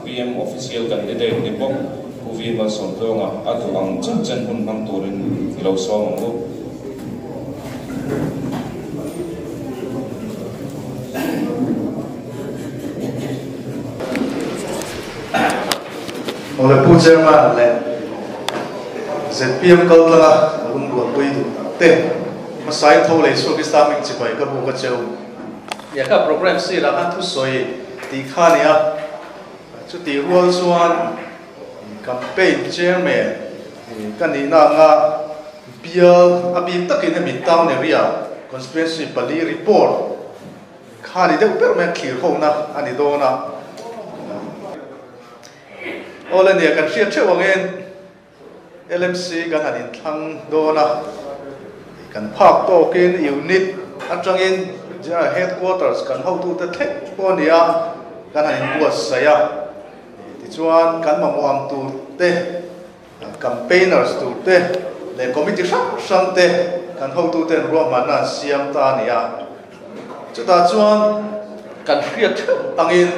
ZPM Official Candidate ni bawk Pu V Malsawmtluanga a duh ang chen chen hun hmang turin i lo sawm ang u. Awle Pu Chairman leh ZPM kaltlanga ka lungrualpui duh tak te, hmasain tho lei chhuak Islamic chibai ka buk a cheu. Nia kha program sirah khan thusawi tih kha a nia, chutih rual chuan campaign chairman ka nihna anga bial a bik takin hemi town area constituency pali report kha ni deuh ber mai a thlir hona a ni dawn a. Awle nia kan hriat theuh angin LMC kan han inthlang dawn a, kan phak tawkin unit atangin General Headquarters kan hotute thleng pawh a ni a, kan han inbuatsaih a. Tichuan kan mamawh ang tur te, campaigners tur te leh committee hrang hrang te kan hotuten ruahmanna an siam ta a ni a. Chutah chuan kan hriat theuh angin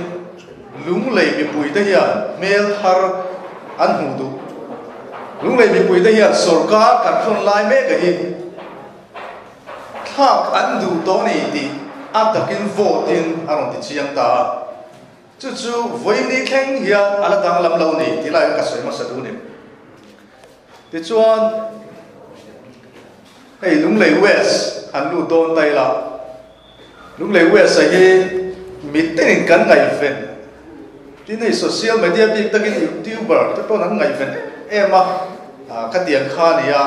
Lunglei mipuite hian hmel thar an hmuh duh. Lunglei mipuite hian sorkar kan hrawn lai mek a hi thlak an duh tawh a ni tih a takin vote in a rawn ti chiang ta a. Chu chu vawiini thleng hian a la danglam lo ni tih laiin ka sawi hmasa duh a ni. Tichuan hei Lunglei West han lut dawn ta ila. Lunglei West-a hi mitinin kan ngaihven tin hei social media bik takin youtuber te pawn an ngaihven em em a, khatiang kha a ni a,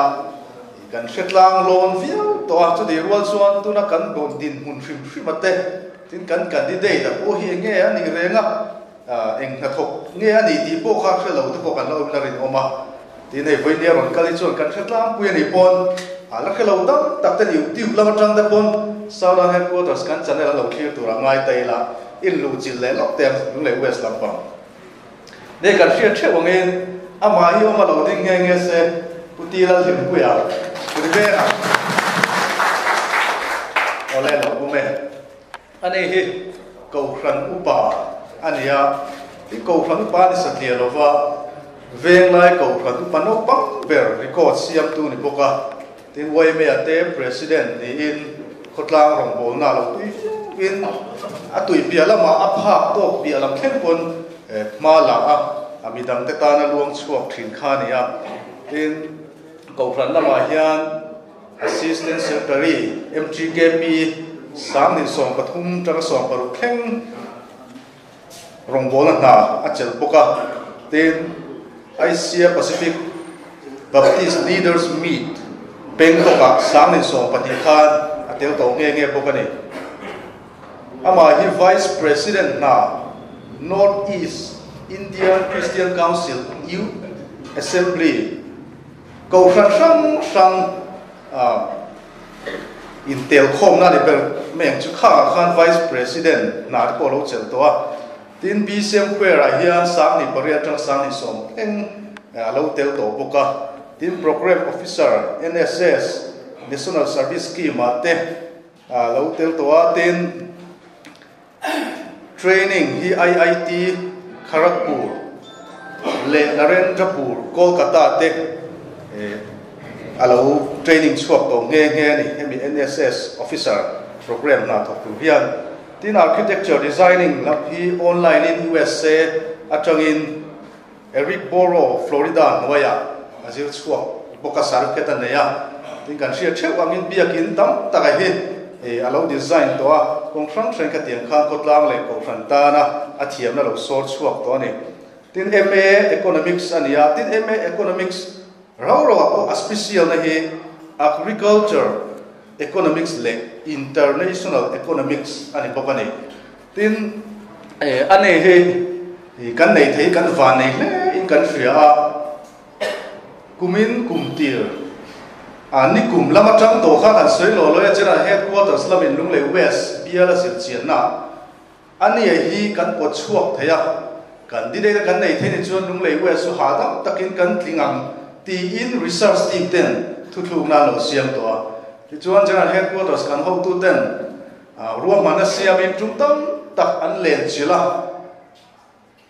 kan hre tlang lawn viau tawh a, chutih rual chuan tuna kan dawn dinhmun hrim hrim a te tin kan candidate a pawh hi enge a nih reng a, eng hnathawk nge a nih tih pawh kha hre lo te pawh kan la awmin a rinawm a, tin hei vawinia rawn kal hi chuan kan hre tlangpui a nih pawn a la hre lo dam tak te YouTube lam atang te pawn Southern Headquarters kan channel an lo thlir tur a ngai ta ila in luh chilh leh lawk te ang Lunglei West lampang ne kan hriat theuh angin amah hi awm a lo ding nghe nghe se Pu Ti Lalhlimpuia Puri Venga Awle lo awm e. Ani hi Kohhran Upa a ni a, i Kohhran Upa ni satliah lova Venglai Kohhran Upa naupang ber record siamtu ni bawk a, tin YMA te President niin khawtlang rawngbawlna lo tui viauin a tui piah lamah a phak tawk piah lam thleng pawn hma la a, a midangte tana luang chhuak thin kha a ni a, tin Kohhran lamah hian Assistant Secretary MGKP 2013 tanga 16 thleng rawngbawlna hna a chelh bawk a, tin Asia Pacific Baptist Leaders Meet Bangkok-ah 2012 khan a tel tawh nghe nghe bawk a ni. Amah hi Vice President hna North East Indian Christian Council Youth Assembly, Kohhran hrang hrang intelkhawmna ni ber mai ang chu khangah khan Vice President hna te pawh a lo chelh tawh a. Tin, BCM Choir-ah hian 18 atang 20 thleng a lo tel tawh bawk a. Tin, Programme Officer, NSS, National Service Scheme-ah te a lo tel tawh a. Tin, Training hi IIT Kharagpur leh Narendrapur, Kolkata te a lo training chhuak tawh nghe nghe a ni. Hemi NSS Officer Programme hna thawk tur hian tin Architecture Designing lam hi online in USA atangin Eric Borough, Florida hnuaiah a zir chhuak bawk a, certificate a nei a. Tin kan hriat theuh angin biakin tam taka hi a lo design tawh a, kawng hrang hrang khatiang khan khawtlang leh kohhran tana a thiamna lo sawr chhuak tawh a ni. Tin MA Economics a ni a, tin MA Economics rau rauah pawh a special na hi Agriculture Economics leh International Economics a ni bawk a ni. Tin, a nei hi kan nei thei, kan van nei hle in kan hria a, kumin kum tir a ni kum lam atang tawh kha kan sawi law lawi a, General Headquarters lamin Lunglei West bial a zir chianna a ni hi kan pawt chhuak thei a, kan didate a kan nei thei ni chuan Lunglei West chu hahdam takin kan tling ang tiin research team ten thuthlukna an lo siam tawh a, tichuan General Headquarters kan hotu ten Ruahmanna siamin tum tam tak an len chilh a.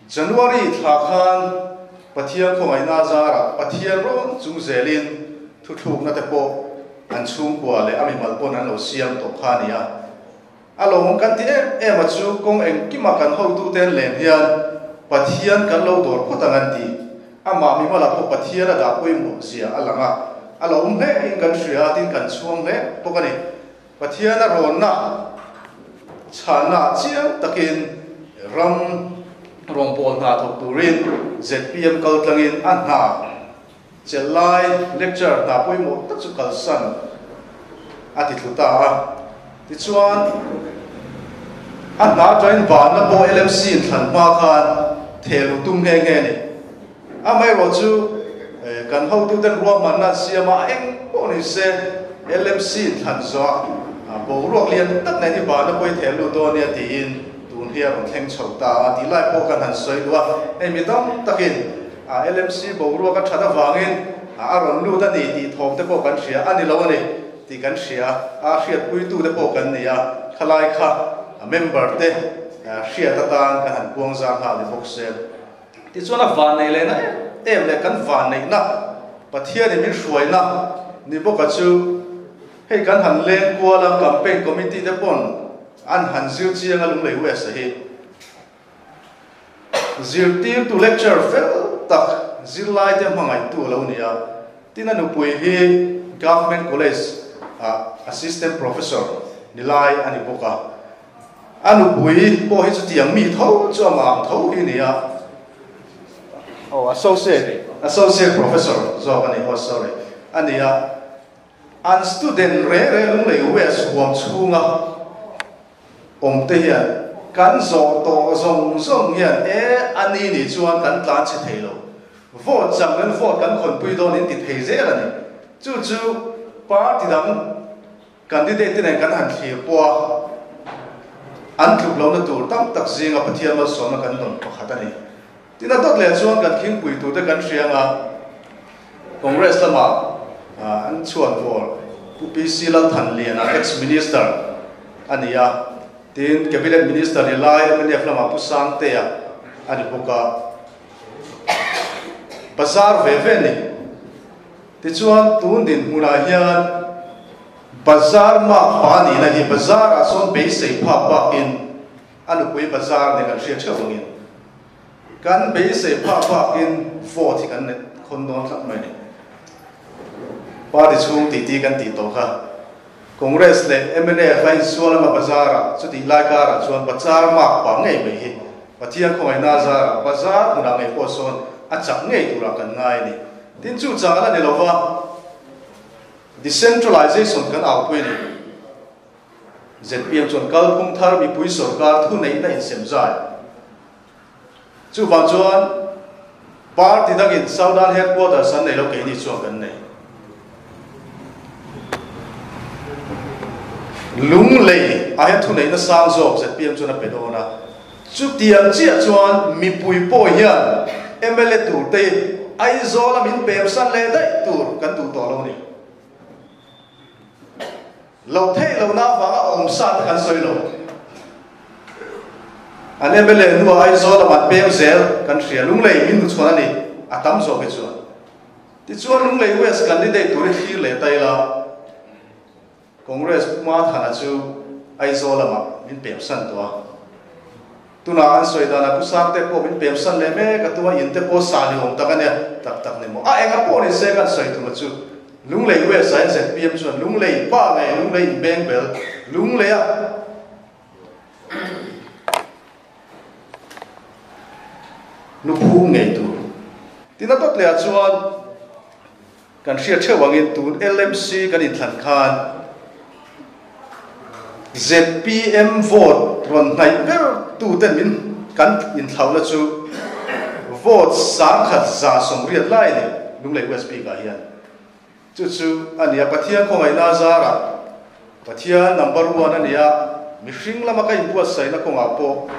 January thla khan Pathian khawngaihna zarah Pathian rawn chung zelin thuthlukna te pawh an chhungkua leh a mimal pawn an lo siam tawh kha a ni a. A lawmawm kan ti em em a chu kawng engkima kan hotute an len hian Pathian kan lo dawr phawt ang an ti. Amah mimalah pawh Pathian a dah pawimawh zia a lang a, a lawm hle in kan hria a tin kan chhuang hle bawk a ni. Pathian a rawnna chhanna chiang takin ram rawngbâwl hna thawk turin zpm kal tlangin a hna chelh lai lecture hna pawimawh tak chu kalsan a ti thlu ta a. Tichuan, a hna aṭangin vanna pawh LMC in thlan hma khan thehluh tum nghe nghe a ni. Amaherawhchu, kan hotuten ruahmanna an siam a, a eng pawh ni se, LMC in thlan zawh a, boruak lian tak nen i bahna pawh i theh lut dawn nia tiin tun hi a rawn thleng chho ta a tih lai pawh kan han sawi duh a. Hei mi tam takin LMC boruak a that avangin a rawn lut a ni tih thawm te pawh kan hria a ni lo a ni tih kan hria a, hriatpuitute pawh kan ni a, khalai kha member te hriat atan kan han puang zang nghal ni bawk se. Tichuan a vanneih lehna em em leh kan vanneihna, Pathianin min hruaina ni bawka chu hei kan han leng kual a, campaign committee te pawn an han zir chiang a Lunglei West a hi zirtirtu lecture fel tak zirlai te hmangaihtu a lo ni a, tin a nupui hi Government College ah assistant professor ni lai a ni bawk a. A nupui pawh hi chutiang mi tho chu amah ang tho hi a ni a. Oh, associate, associate professor zawk a ni, oh sorry, a ni a. An student reng reng Lunglei West huam chhunga awm te hian kan zawh tawh zawng zawng hian e a ni nih chuan kan tlan chhe thei lo. Vote chang kan vote kan khawnpui dawn in ti thei zel a ni. Chu chu party dang Candidate te nen kan han thlir pawh a, an tluk lohna tur tam tak zinga Pathian malsawmna kan dawn pakhat a ni. Tin a dawt leh chuan kan khingpui turte kan hria anga Congress lamah an chhuan vawr Pu PC Lalthanliana ex-Minister a ni a, tin Cabinet Minister ni lai mnf lamah Pu Sangtea a ni bawk a, bazar ve ve ni. Tichuan, tun dinhmunah hian bazar mak pa nihna hi bazar ah sawn beisei phak bakin a nupui bazar nen kan hriat theuh angin kan beisei phak bakin vote hi kan khawn dawn tlat mai a ni. Party chhung titi kan tih tawh kha Congress leh mnf a insual anga bazar ah chutih lai karah chuan bazar mak pa ngei mai hi Pathian khawngaihna zarah bazar hmunah ngei pawh sawn a chak ngei turah kan ngai a ni. Tin chu chang a ni lova, decentralization kan aupui a ni. Zpm chuan kalphung thar mipui sorkar thuneihna insem zai. Chuvang chuan party dangin Southern Headquarters an nei lo keini chuan kan nei. Lunglei ah hian thuneihna sang zawk zpm chuan a pe dawn a. Chutiang chiah chuan mipui pawh hian mla tur te Aizawl a min pem san leh daih tur kan duh tawh lo a ni. Loh theih lohna avanga awm sa te kan sawi lo. An mla hnuah Aizawl a man pem zel kan hria. Lunglei min hnuchhawn a ni a tam zawk hi chuan. Tichuan Lunglei West candidate tur hi thlir leh ta ila. Congress Pu Mathana chu Aizawl lamah min pemsan tawh a. Tunah an sawi danah Pu Sangte pawh min pemsan leh mek a, tuma in te pawh sa ni awm tak a nia, tak tak ni maw? A enga pawh ni se kan sawi tuma chu Lunglei West ah hian zpm chuan Lunglei pa ngei Lunglei in beng bel Lunglei a luphum ngei tur. Tin a dawt leh ah chuan Kan hriat theuh angin tun LMC kan inthlan khan zpm vote rawn hnaih ber tuten min kan inthlauhna chu vote 1180 lai a ni Lunglei West bikah hian. Chu chu a ni a, Pathian khawngaihna zarah Pathian number one a ni a, mihring lama ka inbuatsaihna kawngah pawh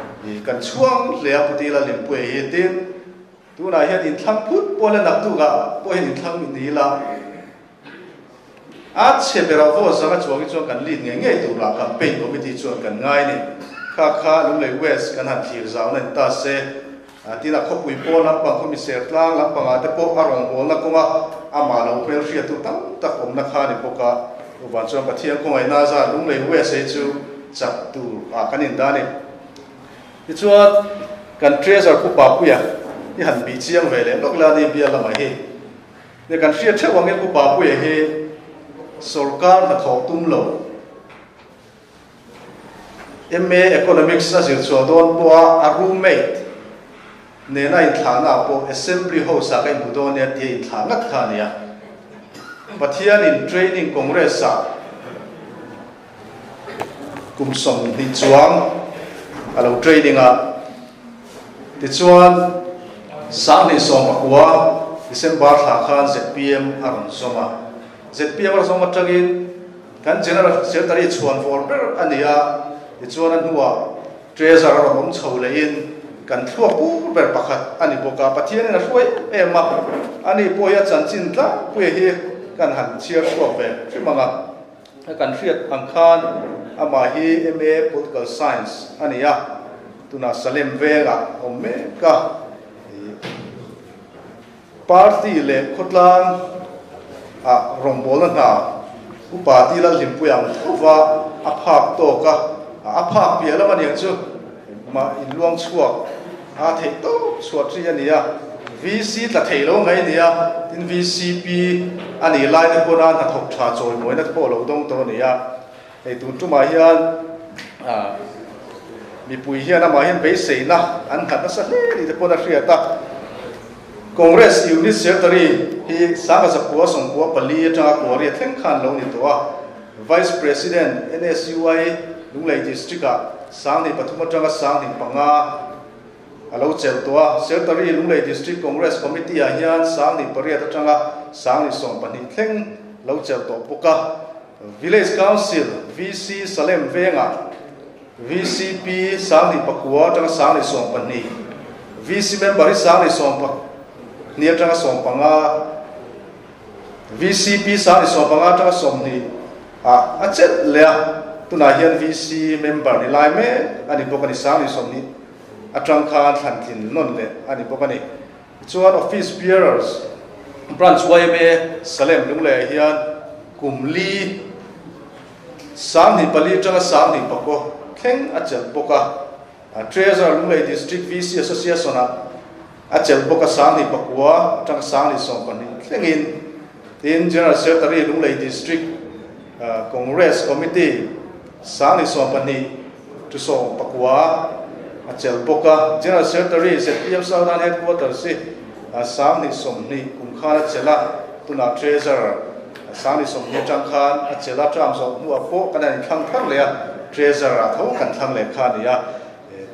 kan chhuang hle a Putila Limpuia hi tin Tunah hian inthlang phut pawh la naktukah pawh hian inthlang ni ila a chhe berah vote zanga chuang hi chuan kan lead ngei ngei turah campaign committee chuan kan ngai a ni. Kha kha Lunglei West kan han thlir zau na ni ta se. Tin a khawpui pawn lampang khawmi Sertlang lampangah te pawh a rawngbawlna kawnga amah lo hmelhriattu tam tak awmna kha a ni bawk a. Chuvang chuan Pathian khawngaihna zat Lunglei USA chu chak tur ah kan indah a ni. Tichuan kan Treasurer Pu Papuia hi han bih chiang ve leh lawk la ni bial lamah hi. Nia kan hriat theuh angin Pu Papuia hi sorkar hnathawh tum lo. MA Economics a zir chhuah dawn pawha a roommate nena inthlahna ah pawh Assembly House ah ka inhmu dawn nia tia inthlah ngat kha a ni a. Pathianin Training Congress ah kum 20 chuang a lo training a, tichuan 2019 December thla khan zpm a rawn zawm a. Zpm a rawn zawm atangin Kan General Secretary chhuan vawr ber a ni a, tichuan a hnuah Treasurer a rawn awm chho lehin kan thluak bur ber pakhat a ni bawk a, Pathianin a hruai em em a, ani pawh hi a chanchin tlangpuia hi kan han chhiar chhuak ve hrim ang a, kan hriat ang khan amah hi MA Political Science a ni a, tunah Salem vengah a awm mek a. Party leh khawtlang ah rawngbawlna hna upa ti Lalhlimpui ang thova a phak tawk a, a phak piah lam aniang chu mah inluang chhuak a theih tawp chhuah thi a ni a, VC tla thei lo ngai a ni a, tin VCP a nih lai te pawn a hnathawk tha chawimawina te pawh a lo dawng tawh a ni a, hei tun tumah hian mipui hian amah hian beiseina an nghat nasa hle ni te pawn a hriat a. Congress Unit Secretary hi 1994 atanga Korea thleng khan lo ni tawh a, Vice President NSUI Lunglei District-ah 2003 atanga 2005 a lo chelh tawh a, Secretary Lunglei District Congress Committee-ah hian 2008 atanga 2020 thleng lo chelh tawh bawk a, Village Council, VC, Salem Vengah VCP 2009 atanga 2020, VC member hi 2020 atanga 15, VCP 2015 atanga 20 ah a chelh leh a, tunah hian VC member ni lai mek a ni bawk a ni, 2020 atang khan thlantlin nawn leh a ni bawk a ni. Tichuan Office Bearers Branch yma Salem Lunglei ah hian kum li, 24 atanga 24 thleng a chelh bawk a, Treasurer Lunglei District VC Association-ah a chelh bawk a, 29 atanga 22 thlengin, tin General Secretary Lunglei District Congress Committee 22 to 19 a chelh bawk a, General Secretary zpm Southern Headquarters hi 20 kum khan a chelh a, tunah Treasurer 20 atang khan a chelh a, term zawh hnuah pawh kan han inthlang thar leh a, Treasurer ah tho kan thlang leh kha a ni a.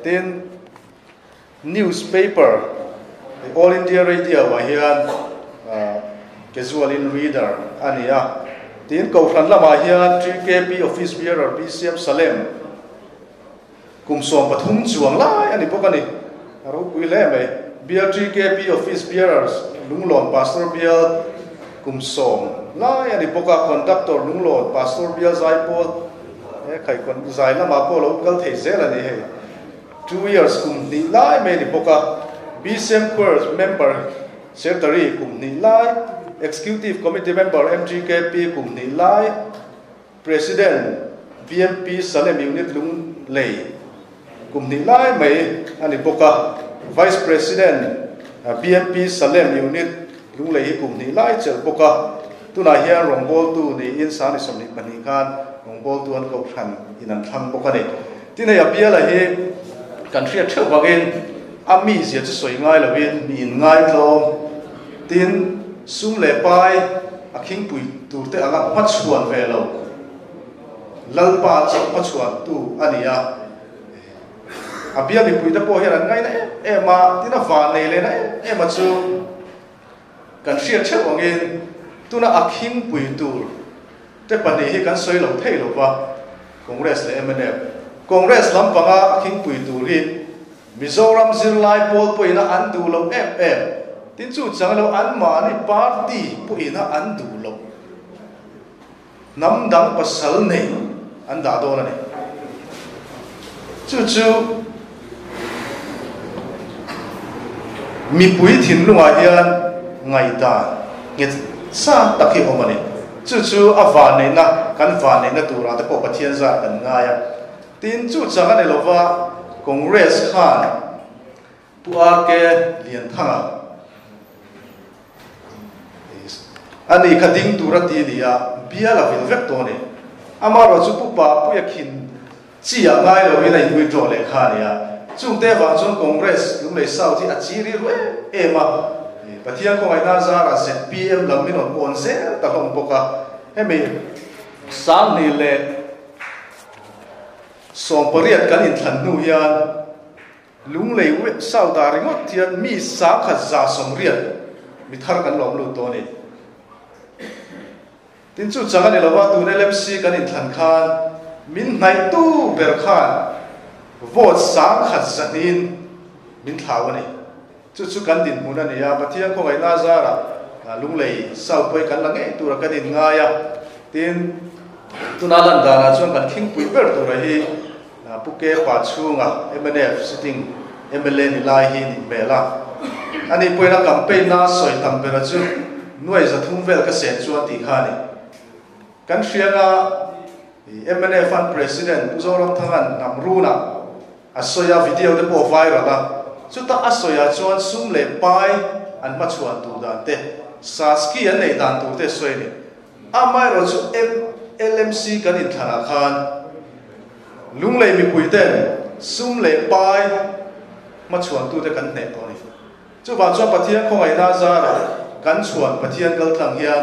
Tin, newspaper All India Radio ah hian casual in reader a ni a. Tin, Kohhran lamah hian TKP Office Bearer BCM Salem kum 13 chuang lai a ni bawk a ni. A ropui hle mai. Bial TKP Office Bearers Lunglawn Pastor Bial kum 10 lai a ni bawk a, Conductor Lunglawn Pastor Bial Zaipawl he khaikhawn zai lamah pawh lo kal thei zel a ni hei. 2 years kum hnih lai mai a ni bawk a, BCM Choir Member Secretary kum hnih lai, Executive Committee Member MGKP kum hnih lai, President BMP Salem Unit Lunglei kum hnih lai mai a ni bawk a, Vice President BMP Salem Unit Lunglei hi kum hnih lai chelh bawk a, tunah hian rawngbawltu niin 2022 khan rawngbawltu an kohhran in an thlang bawk a ni. Tin hei a biala hi kan hriat theuh vangin a mizia chu sawi ngai lovin mi in ngaitlawm tin sum leh pai a khingpui tur te anga hmachhuan ve lo Lalpa chauh hmachhuan tu a ni a, a bial mipui te pawh hian an ngaina em em a, tin a van nei lehna em em a chu kan hriat theuh angin tuna a khingpui tur te pahnih hi kan sawi lo thei lo va, Congress leh mnf. Congress lampanga a khingpui tur hi Mizoram zirlai pawl pawhina an duh lo em em, tin chu chang lo anmahni party pawhina an duh lo. Hnam dang pasal nei an dah dawn a ni. Chu chu Mipui thinlungah hian ngaihdan nghet sa tak hi a awm a ni. Chu chu a vanneihna, kan vanneihna turah te pawh Pathian zat kan ngai a. Tin, chu chang a ni lova Congress khan Pu RK Lianthanga a ni kha ding tur a ti a ni a, bial a vil vek tawh a ni. Amaherawhchu Pu Papuia khin chi ah ngai lovin a in withdraw leh kha a ni a. Chungte avang chuan Congress Lunglei South hi a chi rilru em em a, Pathian khawngaihna zarah zpm lam min rawn awn zel ta hlawm bawk a. Hemi 2018 kan inthlan hnu hian Lunglei South ah ringawt hian mi 1180 mi thar kan lawm lut tawh a ni. Tin chu chang a ni lova, tun LMC kan inthlan khan min hnaihtu ber khan vote 1100in min thlau a ni. Chu chu kan dinhmun a ni a, Pathian khawngaihna zarah Lunglei South pawh hi kan la ngei tura kan inngai a. Tin, tuna lan danah chuan kan khingpui ber tura hi Pu Kepa chhunga mnf sitting mla ni lai hi nih hmel a. Ani pawhin a campaign na sawi tam bera chu nuai 300 vel ka sen chuan tih kha a ni. Kan hrianga mnf an President Pu Zoramthanga'n hnam runah a sawi a, video te pawh viral a. Chuta a sawiah chuan sum leh pai an hmachhuan tur dan te, Saski an neih dan tur te a sawi a ni. Amaherawh chu LMC kan inthlanah khan Lunglei mipuiten sum leh pai hmachhuantute kan hneh tawh a ni. Chuvang chuan Pathian khawngaihna zarah kan chhuan Pathian kaltlang hian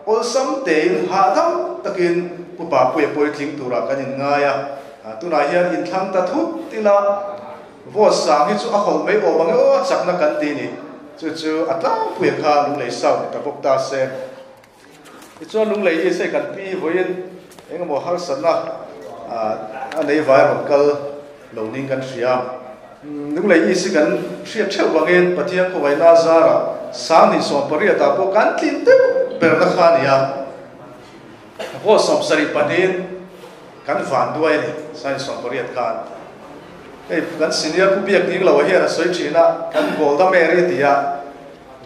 awlsam tein hahdam takin Pu Papuia pawitling turah kan inngai a. Tunah hian inthlang ta thut ila vote sang hi chu a hawlh mai awm ang e aw chakna kan ti ni. Chu chu a tlangpuia kha Lunglei South ni ta bawk ta se. Tichuan Lunglei hi sei kan pi vawiin engemaw harsatna a nei vai rawn kal lo ning kan hria. Lunglei East hi kan hriat theuh vangin Pathian khawngaihna zarah 2018 ah pawh kan tlin deuh berna kha a ni a. Vote 72in kan van duai a ni 2018 khan. Hei kan senior Pu Biak Ding Loa hian a sawi thin a, kan Golda Meir i ti a.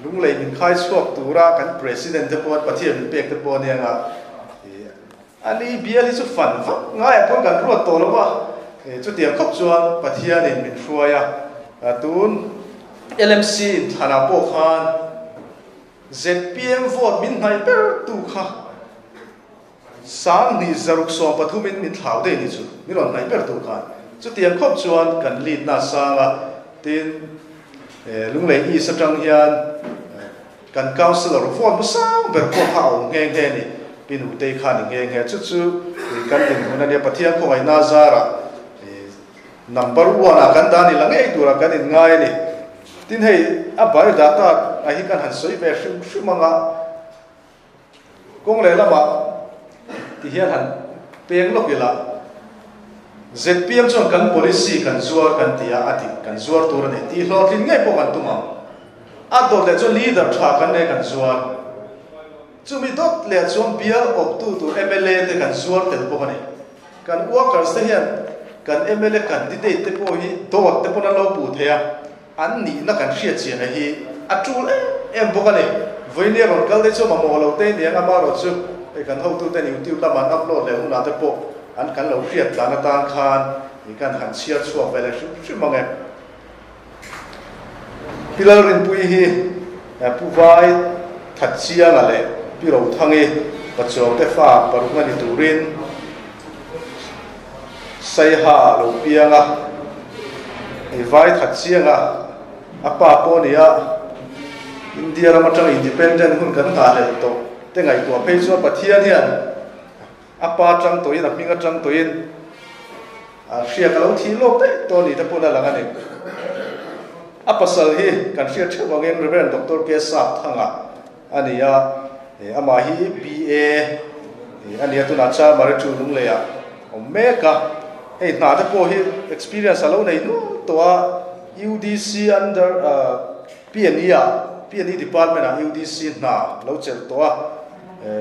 Lunglei min khai chhuak tura kan President te pawh Pathian min pek te pawh ania nga a ni bial hi chu fan vak ngaiah pawn kan ruat tawh lo a, chutiang khawp chuan Pathianin min hruai a, tun LMC inthlanah pawh khan zpm vote min hnaih ber tu kha 2630 in min thlau daih ni chu min rawn hnaih ber tur khan chutiang khawp chuan kan lead na sang a, tin Lunglei East atang hian kan councillor vote hmasang ber pawh kha a awm nghe nghe a ni, Pi Nutei kha a ni nghe nghe, chu chu kan dinhmun a nia, Pathian khawngaihna zarah number one ah kan dah ni la ngei turah kan inngai a ni, tin hei a biodata ah hi kan han sawi ve hrim hrim ang a. Kawng leh lamah ti hian han peng lawk ila, zpm chuan kan policy kan zuar kan ti a, a dik, kan zuar tur a ni tih hlawhtlin ngei pawh kan tum ang. A dawt leh chuan leader tha kan nei kan zuar. Chumi dawt leh chuan bial awptu tur mla te kan zuar tel bawk a ni. Kan workers te hian kan mla candidate te pawh hi dawt te pawn an lo puh thei a. An nihna kan hriat chiahna hi a tul em em bawk a ni. Vawinia rawn kal te chu mamawh lo te aniang amaherawh chu hei kan hotuten YouTube lama an upload leh hunah te pawh an kan lo hriat tlan atan khan i kan han chhiar chhuak ve leh hrim hrim ang e. Pi Lalrinpuii hi Pu Vai Thatchianga leh Pi Rothangi Pachuau te fa paruk a ni turin Saiha lo piang a, hei vai that chiang a, a pa pawh a ni a, India ram atanga independent hun kan nghah hlelh tawh te ngaihtuah phei chuan Pathian hian a pa atang tawhin a hming atang tawhin a hriat a lo thih lawk daih tawh a ni te pawn a lang a ni. A pasal hi kan hriat theuh angin Rev. Doctor K. Sapthanga a ni a, amah hi BA a ni a, tunah chuan Marichu Lungleiah awm mek a, hei hna te pawh hi experience a lo nei nual tawh a, UDC under PNE ah PNE department ah UDC hna lo chelh tawh a,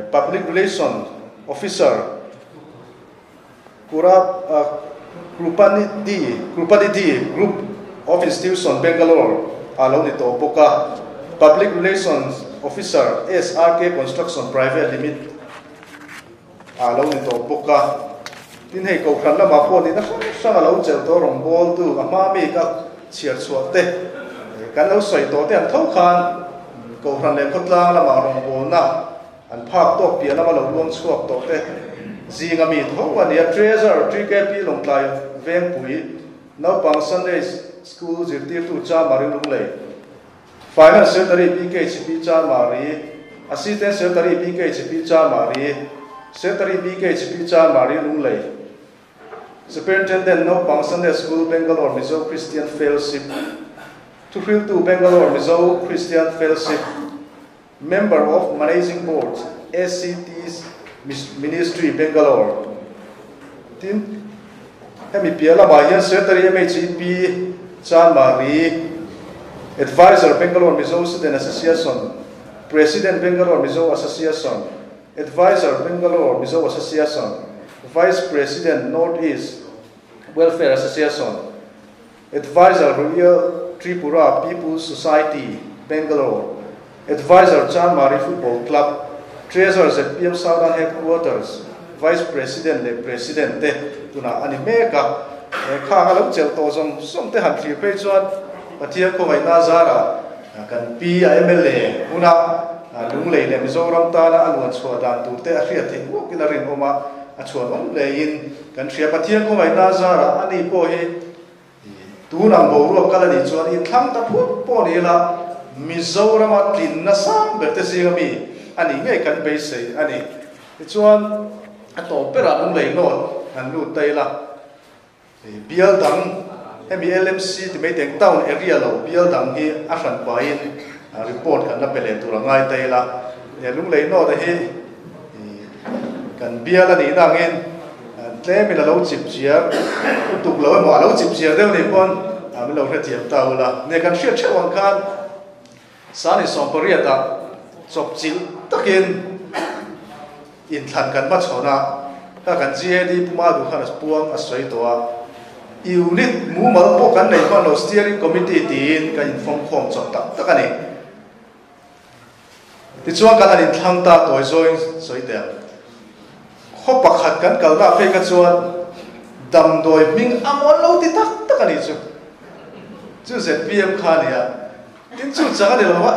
Public Relation Officer Krupanidhi Group of Institution Bangalore. a lo ni tawh bawk a, Public Relations Officer, SRK Construction Private Limit a lo ni tawh bawk a. Tin hei Kohhran lamah pawh nihna hrang hrang a lo chelh tawh rawngbawltu a hma mi ka chhiar chhuah te kan lo sawi tawh te ang tho khan Kohhran leh khawtlang lamah rawngbawlna an phak tawk piah lama lo luang chhuak tawh te zinga mi tho a ni a. Treasurer TKP Lawngtlai Vengpui Naupang Sunday School zirtirtu Cha Mari Lunglei, Finance Secretary BKHP Cha Mari, Assistant Secretary BKHP Cha Mari, Secretary BKHP Cha Mari Lunglei, Superintendent Naupang Sunday School Bangalore Mizo Christian Fellowship, Thuhriltu Bangalore Mizo Christian Fellowship, Member of Managing Board, ACT Ministry, Bangalore. Tin, hemi piah lamah hian Secretary MHEP Chanmari, Advisor Bangalore Mizo Student Association, President Bangalore Mizo Association, Advisor Bangalore Mizo Association, Vice President North East Welfare Association, Advisor Royal Tripura People's Society, Bangalore, Advisor Chanmari Football Club, Treasurer zpm Southern Headquarters, Vice President leh President te tunah a ni mek a. He khang a lo chelh tawh zawng zawng te han thlir phei chuan Pathian khawngaihna zarah kan pi a mla huna Lunglei leh Mizoram tana a luan chhuah dan tur te a hriat theih uakin a rinawm a, a chhuan awm hlein kan hria. Pathian khawngaihna zarah ani pawh hi Tun ang boruak kal a nih chuan inthlang ta phut pawh ni ila Mizorama tlinna sang ber te zinga mi a nih ngei kan beisei a ni. Tichuan a tawp berah lunglei nawt han lut ta ila, bial dang hemi LMC ti mai teng town area lo bial dang hi a hran pahin report kan la pe leh tur a ngai ta ila, lunglei nawt a hi kan bial a nihna angin Tlemin a lo chip chiar lutuk lo emaw, a lo chip chiar deuh nih pawn min lo hrethiam ta ula. Nia kan hriat theuh ang khan Sani Sawmpariatah chawp chilh takin inthlan kan hmachhawn a, kha kan GAD Puma duh khan a puang a sawi tawh a, unit mumal pawh kan nei hman lo steering committee tiin kan infawmkhawm chawp tak tak a ni. Tichuan kan han inthlang ta tawi zawin sawi teh ang. Khaw pakhat kan kalna phei kha chuan damdawi hming a mawn lo ti tak tak a nih chu. Chu zpm kha a ni a. Tin chu chang a ni lo va,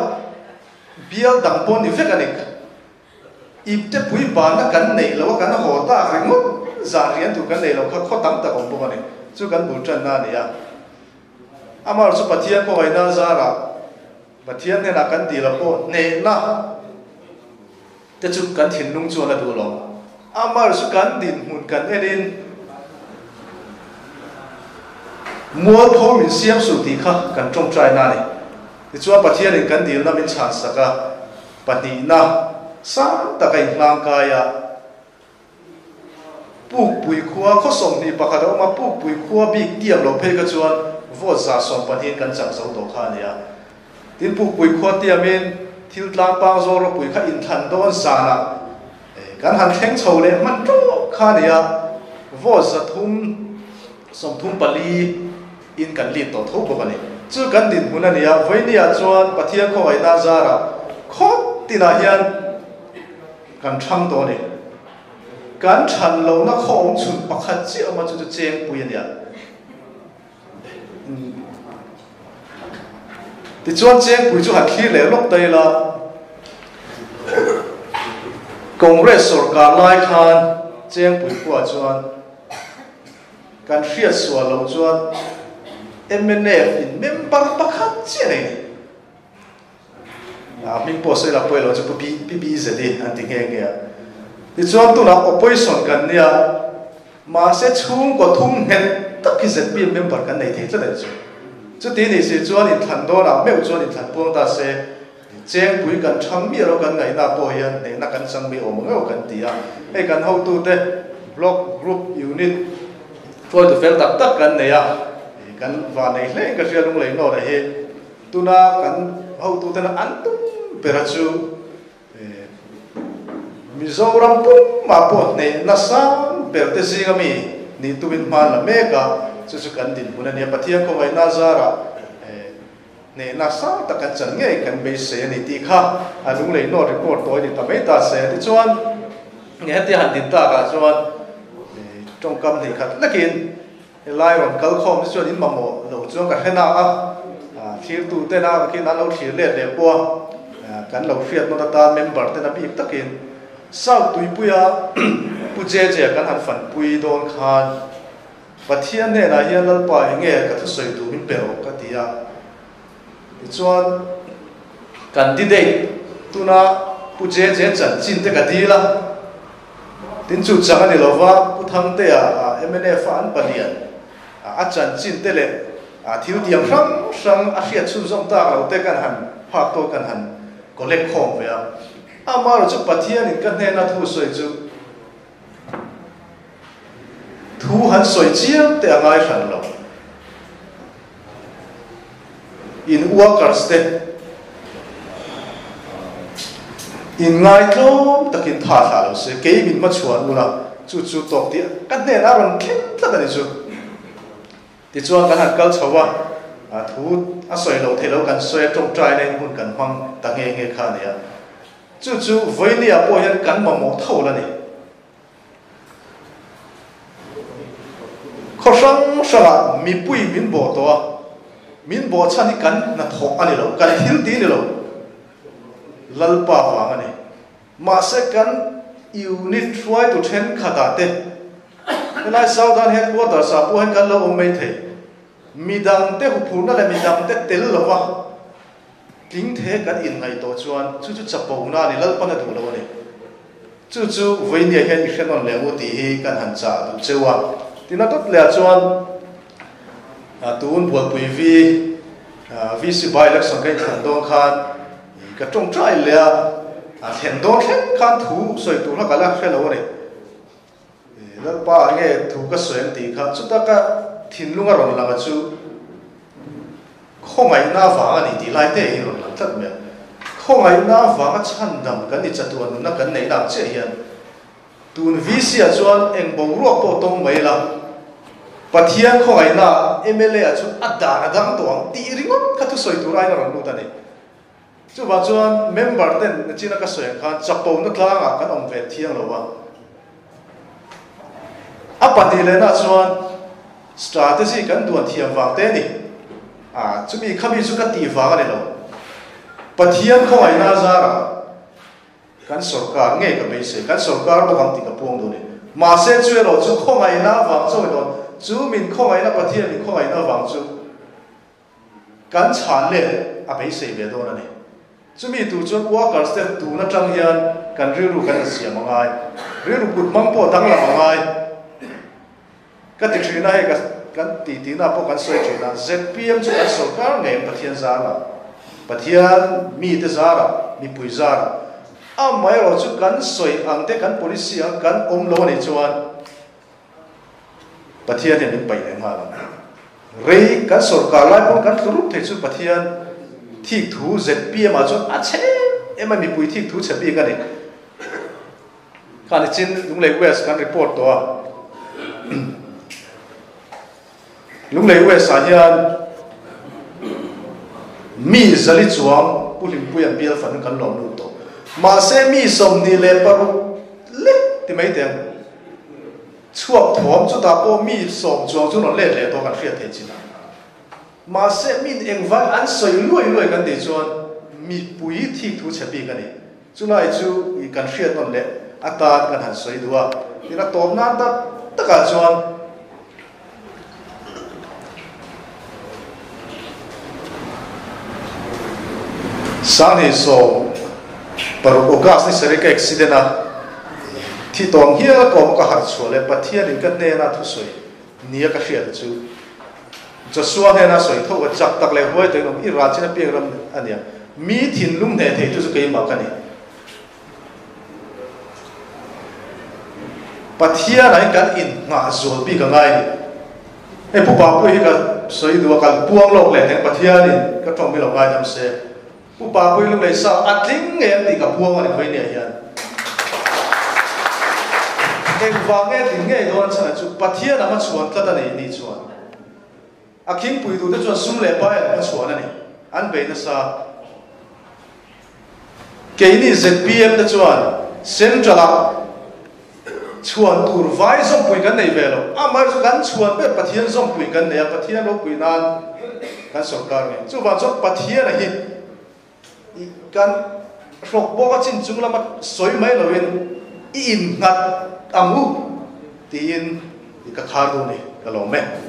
bial dang pawh ni vek a ni. Ipte pui banna kan neih lo a, kan haw tak ringawt zan rian tur kan nei lo kha khaw tam tak awm bawk a ni. Chu kan bul tanna a ni a. Amah chu Pathian khawngaihna zarah Pathian hnenah kan dil a pawh hnehna te chu kan thinlung chuan a duh lo. Amar chu kan dinhmun kan enin mualpho min siam suh tih kha kan tawngtaina a ni. Tichuan Pathianin kan dilna min chhansak a, pahnihna sang taka inhlangkai a, Pukpui khua khaw 21 a awm a, Pukpui khua bik tiam loh phei kha chuan vote 120 in kan chak zo tawh kha a ni a. Tin, Pukpui khua tiamin thil tlangpang zawl ropui kha inthlan dawn zanah kan han thleng chho leh hman tawk kha a ni a, vote 334 in kan lead tawh tho bawk a ni. Chu kan dinhmun a ni a, vawinia chuan Pathian khawngaihna zarah khaw tinah hian Kan thang tawh a ni. Kan than lohna khaw awm chhun pakhat chiah awm a, chu chu Chengpui a nia. Tichuan Chengpui chu han thlir leh lawk ta ila, Congress sorkar lai khan Chengpui khuaah chuan kan hriat sual loh chuan mnf in member pakhat chiah nei a ni. A hming pawh sawi lah pawi lo chu Pu BZ hi an ti nghe nghe a. Tichuan tunah opposition kan nia, mahse chhungkaw thum nghet tak hi zpm member kan nei thei tlat a ni chu. Chuti ni si chuan inthlan dawnah meuh chuan inthlan puang ta se, chengpui kan thang miah lo kan ngaihna pawh hian hnehna kan chang mi awm ngeuh kan ti a. Hei kan hotute block, group, unit hruaitu fel tak tak kan nei a, kan van nei hle in ka hria lunglei nawrh hi. Tuna kan hotuten an tum bera chu Mizoram pumah pawh hneh nasa ber te zinga mi nih tumin hma la mek a, chu chu kan dinhmun a nia. Pathian khawngaihna zarah Hnehna sang tak kan chan ngei kan beisei a ni tih kha a lunglei nawt report tawi ni ta mai ta se. Tichuan, hetia han din takah chuan tawngkam hnih khat lekin helai rawn kal khawm te chuan in mamawh lo chuan ka hre na a, thlirtu tena khian an lo thlir let leh pawh a, kan lo hriat nawt atan member tena bik takin South Tuipuia Pu Jeje kan han fanpui dawn khan Pathian hnenah hian Lalpa eng nge ka thusawi duh min pe rawh ka ti a. Tichuan candidate tuna Pu JJ chanchin te ka dil a, tin chu chang a ni lova Pu Thangtea mnf a an palian a chanchin te leh thil tiang hrang hrang a hriat chhunzawm tak lo te kan han phak tawk kan han collect khawm ve a. Amaherawhchu Pathianin ka hnena thusawi chu Thu han sawi chiam teh a ngai hran lo. In workers te in ngaitlawm takin tha thlah lo se, kei min hmachhuan ula, chu chu tawk tih ka hnenah a rawn thleng tlat a ni chu. Tichuan kan han kal chho a, thu a sawi loh theih loh kan sawi a, tawngtaina in hun kan hmang ta nghe nghe kha a ni a. Chu chu vawinia pawh hian kan mamawh tho la ni. Khaw hrang hrangah mipui min bawh tawh a, min bawh chhan hi kan hnathawh a ni lo, kan thil ti a ni lo, Lalpa vang a ni. Mahse kan unit hruaitu thenkhatah te, helai Southern Headquarters ah pawh hian kan lo awm mai thei, midangte huphurhna leh midangte tel lova tling the kan inngaih tawh chuan chu chu chapona a ni, Lalpan a duh lo a ni. Chu chu vawinia hian i hre nawn leh u tih hi kan han chah duh cheu a. Tina dawt leh ah chuan tun Bualpui V VC by election ka inthlan dawn khan ka tawngtai leh a, a thlen dawn thleng khan thu sawi tur kha ka la hre lo a ni. Lalpa nge thu ka sawi ang tih kha chuta ka thinlung a rawn lang a chu Khawngaihna avang a ni tih lai te hi rawn lang tlat mai a. Khawngaihna avanga chhandam kan ni chatuan nunna kan neihna ang chiah hian tun VC ah chuan eng boruak pawh tawng mai ila Pathian khawngaihna mla ah chuan a dan a dang tawh ang tih ringawt kha thusawi tur aiin a rawn lut a ni. Chuvang chuan member ten nachina ka sawi ang khan chapona tlangah kan awm ve thiang lo a. A pahnihlehnah chuan strategy kan duan thiam vang te a ni. A, chumi khami chu ka tih vang a ni lo. Pathian khawngaihna a zarah kan sorkar ngei ka beisei, kan sorkar bawk ang tih ka puang duh a ni. Mahse chu erawh chu khawngaihna vang chaw i dawn, chu min khawngaihna Pathian min khawngaihna vang chu Kan chhan leh a beisei ve dawn a ni. Chumi tur chuan workers te tun atang hian kan rilru kan insiam a ngai. Rilru kut hmang pawh danglam a ngai. Ka ti thin a, hei ka kan ti tihna pawh kan sawi thin a, zpm chu kan sorkar ngei ang Pathian zarah, Pathian mite zarah, mipui zarah. Amaherawhchu kan sawi ang te kan policy ang kan awm lo a nih chuan, Pathian hian min paih leh nghal ang. Rei kan sorkar lai pawn kan tlu rup thei chu Pathian thik thu zpm ah chuan a chhe em em a, mipui thik thu chhe bik a ni. Kha nichin Lunglei West kan report tawh a, Lunglei West ah hian mi zali chuang Pu Hlimpuia'n bial fan kan lawm lut tawh. Mahse mi 26 lek ti mai teh ang. Chhuak thawm chutah pawh mi sawm chuang chu rawn let leh tawh kan hriat theih chin a. Mahse min engvai an sawi luai luai kan tih chuan mipui thik thu chhe bik a ni. Chulai chu kan hriat nawn leh atan kan han sawi duh a. Tin a tawp nan tak takah chuan Sanghnih 16 August ni sarih ka accident a, thi tawng hial ka awm a ka harh chhuah leh Pathianin ka hnena thusawi nia ka hriat chu Joshua hnena sawi tho ka chak tak leh huai takin awm i ral chin a piak ram a nia mi thinlung hneh thei tu chu keimah ka ni. Pathian ah hian kan innghah zual bik a ngai a ni. Hei Pu Papui hi ka sawi duh a, kan puang lawk leh teng Pathianin ka tawng hi lo ngaidam se. Pu Papui lunglei sa a tling ngei ang tih ka puang a ni Vawinia hian. Engvang nge tling ngei dawn a chhan ah chu Pathian anga chhuan tlat a nei nih chuan a khingpui duhte chuan sum leh pai an hmachhuan a ni. an bei nasa. Keini zpm te chuan Central ah chhuan tur vai zawmpui kan nei ve lo. Amaherawhchu chu kan chhuan ber Pathian zawmpui kan nei a, Pathian ropui nan kan sorkar ngei. Chuvang chuan Pathiana hi kan hrawk bawk a chin chung lama sawi mai loin i innghat ang u tiin i ka khar dawn a ni. Ka lawm e.